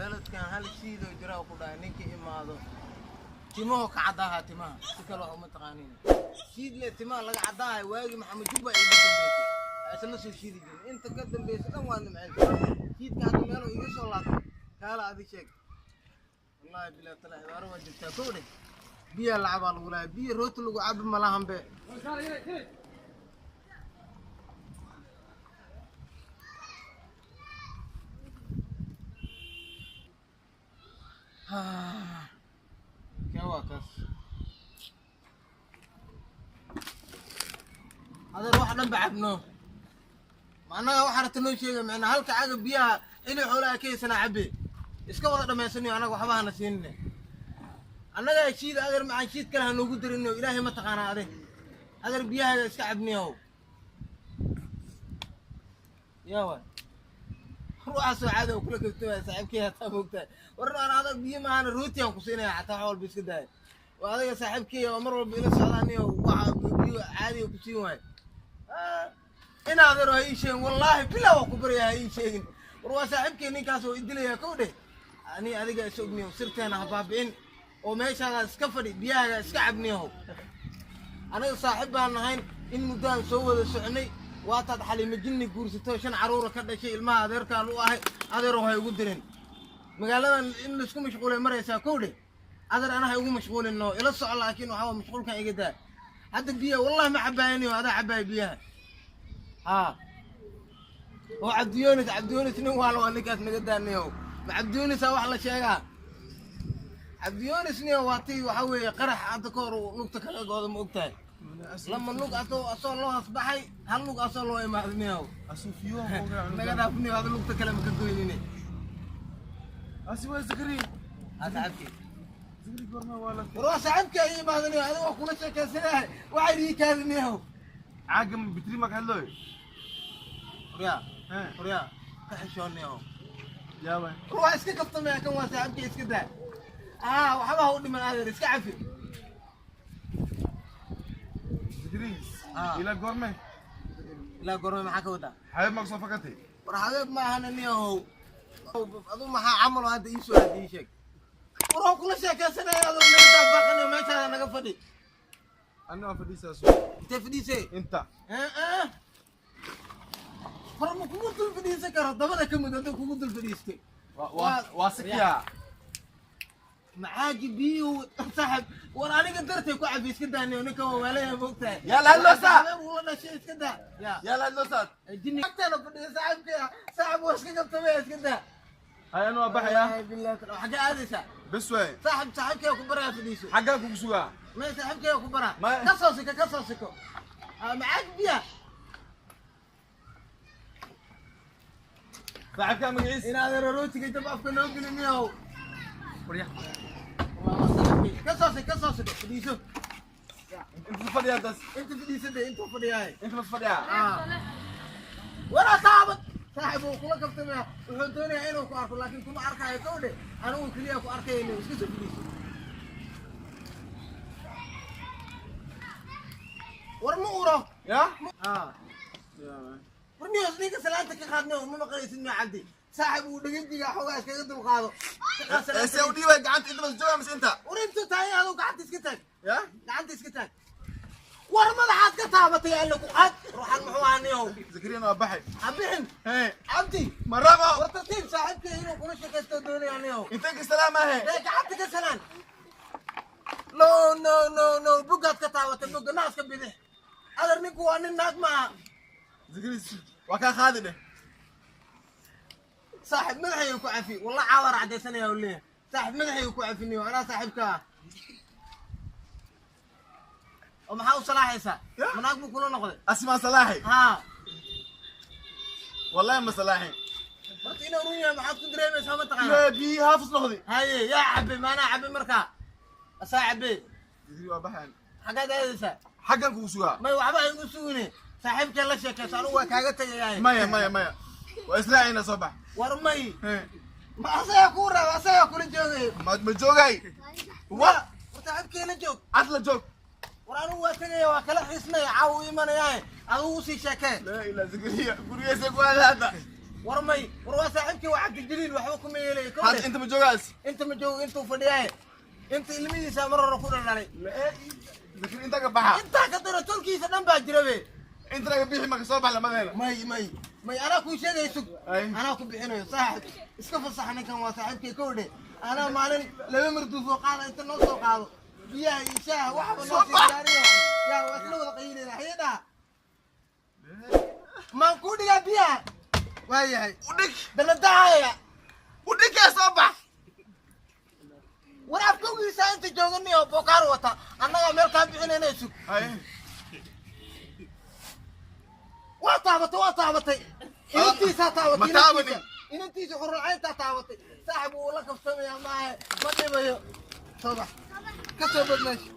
Beledkan hal shiidoo jiraa ku dhahay, ninka imaado timaho ka caddaahaa, timaha si kale oo ma taqaaniin shiid le timaha laga caddaahay. Waagii Maxamed Jubba igu dambeysay isla soo shiidi jirin, inta ka dambeysa dhan waa nimceen shiidka. Hadda meelo iga soo laabtay, kaala adi sheeg. Wallaahi bilaa tala cibaaro waa jirtaa. Kow dheh, biyaa lacabaa lagu lahay, biyo rooti lagu cabi malahan be. Kee waa kaas adeer? Wax dhan ba cabno ma annaga waxa rabta noo sheega micnaa. Halka caga biyaha inay xoolaha ka haysanaa cabbe, iska wada dhammaysanayo, annaga waxba hana siinine. Annaga shiid adeer macaan, shiid kale ha noogu darinayo. Ilaahay ma taqaanaa ade adeer, biyahaaga iska cabniyahow. Yaa waay ruuxaasoo caadi oo kula kaftooya saaxiibkay hataa moogtahay? War aan adag biyo maahana rooti aan ku siinaya, xataa wax walba iska daaya. Waa adiga saaxiibkay oo mar walba ila socdaaniyo, waxa biyo caadiga ku siin waayo in adeero ha ii sheegin. Wallaahi bilaa waa ku baraya, ha ii sheegin. War waa saaxiibkay ninkaas oo idilaya. Kow dheh, ani adiga is ogniyo, sirteena ha baabi'in oo meeshaadaa iska fadhi, biyahaaga iska cabniyahow. Anaga saaxiib baan nahayn in muddaan soo wada soconay. Waataad Xaliimo Jinni guursato, 5 caruura ka dhashay, ilmaha adeerkaan u ahay. Adeerow ha igu dirin, magaaladan in laisku mashquulay maraysaa. Kow dheh adeer, ana ha igu mashquulino, ila soco, laakiin waxaa mashquulkan iga daa. Hadda biyaha wallahi ma cabaayaniyo, adaa cabaaya biyaha. Haa, oo Cabdiyoonis, Cabdiyoonis nin waala waa ninkaas, naga daaniyow. Ma Cabdiyooниsaa wax la sheegaa? Cabdiyoonis niyo waa tii waxaa weeye qarax hadda ka hor uu lugta kaga gooda, ma ogtahay? Lama lug asoo asoo loo hasbaxay, hal lug asoo loo imaaday niyow. Naga dhaaf niyow, hada lugta kale ma ka goynine. Ha saaxiibkii, war waa saaxiibkii ay imaada niyow, adiga waa kula sheekaysanahay, waxay ii kaadi niyow. Caaga bitri ma ka hadlooy? Waryaa, waryaa, ka xishoon niyow. Yaaba. War waa iska kaftamaya, kan waa saaxiibkii, iska daa. Aa waxba ha u dhiman adeer, iska cafi. Zikri. Ah. Ila goorme? Ilaa goorme maxaa ka wadaa? Xabeeb ma kusoo fakatay? War xabeeb ma ahana niyow, adu maxaa camal oo hadda ii soo hadda ii sheeg. War waan kula sheekaysanaya, adoo naga baaqanayo, meeshaada naga fadhi. Anna waa fadhiisaa. Intee fadhiisay? Inta. Hor ma kugu dul fadhiisan karo, dabada ka mid hadduu kugu dul fadhiistay. Waa sikiya. Maxaaji biyuhu saaxib, war aniga dartay ku cafi, iska daaniyo, ninka waa waalaya moogtahay. Yaa la hadloosaa. Xabeeb ula dhashay, iska daa ya. Yaa la hadloosaad. Jinni agteena fadhiya saaxibkay, saaxib waa iska gabtamaya, iska daa. Hay, anna waa baxayaa. Wallaahi billahi taala, xaggee aadaysaa? Bes waay. Saaxib, saaxibkay ku baraa, fadhiiso. Xaggaa kugu sugaa. May, saaxibkay ku baraa. Ka soo siko, ka soo siko. Maxaaj biya. Saaxiibkaa magaciis? Inaad rootiga jab afka noo geliniyow. Warya. Ka soo siko, ka soo siko, fadhiiso. Inta fadhiyaa das? Inta fadhiisada, intuu fadhiyaay. Inta mas fadhiyaa? Waraa saaxib, saaxib uu kula kaftamaya, wuxuu doonayaa inuu ku arko, laakiin kuma arkaayo. Kow dhe, anigu keliya ku arkayno, iska soo fadhiiso. War ma uro. Ya. War niyos, ninka salaanta ka qaadnayo ma maqlaysid? Ma Cabdi saaxib uu dhegeydiga xoogaa iskaga dulqaado. Ka qaad salaanta. See u dhiibay gacanta? Inta mas joogaa mise inta? War intuu tahay, aduu gacanta iska taag. Ya. Gacanta iska taag. War madaxaad ka taabatay, alle ku qaad. Ruuxan muxuu ahaa niyow? Zikriyana waa baxay. Ha bixin. Hee. Cabdi. Ma rabo. War tartiib, saaxiibkay inuu kula shaqaysto doonaya niyow. Intee ka salaamahe? Dee gacanta ka salaan. No, no, no, no, buggaad ka taabatay, bugga naaska bidix. Adar ninku waa nin, naag maaha. Zikri waa kaa qaadi dheh. Saaxib madaxayga ku cafi, wallah caawar cadaysanaya uu leeyahay. Saaxib madaxayga ku cafiniyo, anaa saaxiibka ah. Oo maxaa u salaaxaysaa? Ya. Manaag buu kula noqday? Asimaa salaaxay? Haa. Wallahi ma salaaxin. Horta inuu run yahay maxaad ku dareemaysaa, ma taqaanaa? Yaa biyi haafus noqday. Haye, yaa cabe? Maanaa cabe markaa, asaa cabe. Zikri waa baxayan. Xaggaad aadaysaa? Xaggan kugu sugaa. May, waxba ha igu sugine, saaxiibkee la sheekayso, anigu waa kaaga tegayaay. Maya, maya, maya, waa israacayna, soo bax. War may. Hee. Ma asagaa kuu raba, asagaa kula joogayo. Ma joogay wa. War saaxiibkee la joog. Cad la joog. War anigu waa tegaya, waa kala xiisnaya, caawa u imanayaaye, adigu usii sheekee. Laa ilaa Zikriya gurigiisa ku aada hadda. War may, war waa saaxiibkii, waa Cabdijaliil, waxba kuma yeelayo. Hadda kowdhe. Inta ma joogaas? Inta ma joogo, intuu fadhiyaaye, inta ilmihiisa mar hore ku dhaldhalay. Zakari, inta ka baxa. Intaa ka daro, tolkiisa dhan baa jira be. Inta laga bixi maka, soo bax lamadeena. May, may, may, anaa kuu sheegay, sug. Ay. Anaa ku bixinayo, saaxib, iska fasax ninkan, waa saaxiibkay, kowdhe. Anaa maalin laba marduuf oo qaada inta noo soo qaado, biyaha iyo shaaha waxba noo sii diyaariyo. Yaa waa isla wada qayilayna. Hayadhaha maan kuu dhigaa biyaha? Waayahay. Udhig. Daladahaya. Udhigee, soo bax. War afkowgiisa inta jooganiyo bokaar wata, annagaa meel kaa bixinayna, sug. Ay. Waa taabatay, waa taabatay, inantiisaa taabatay. Ma taabanin. Inantiisa xurulcayntaa taabatay. Saaxib, wuu la kabsamayaa, maahe ma dhibayo. Soo bax, ka soo bad meesha.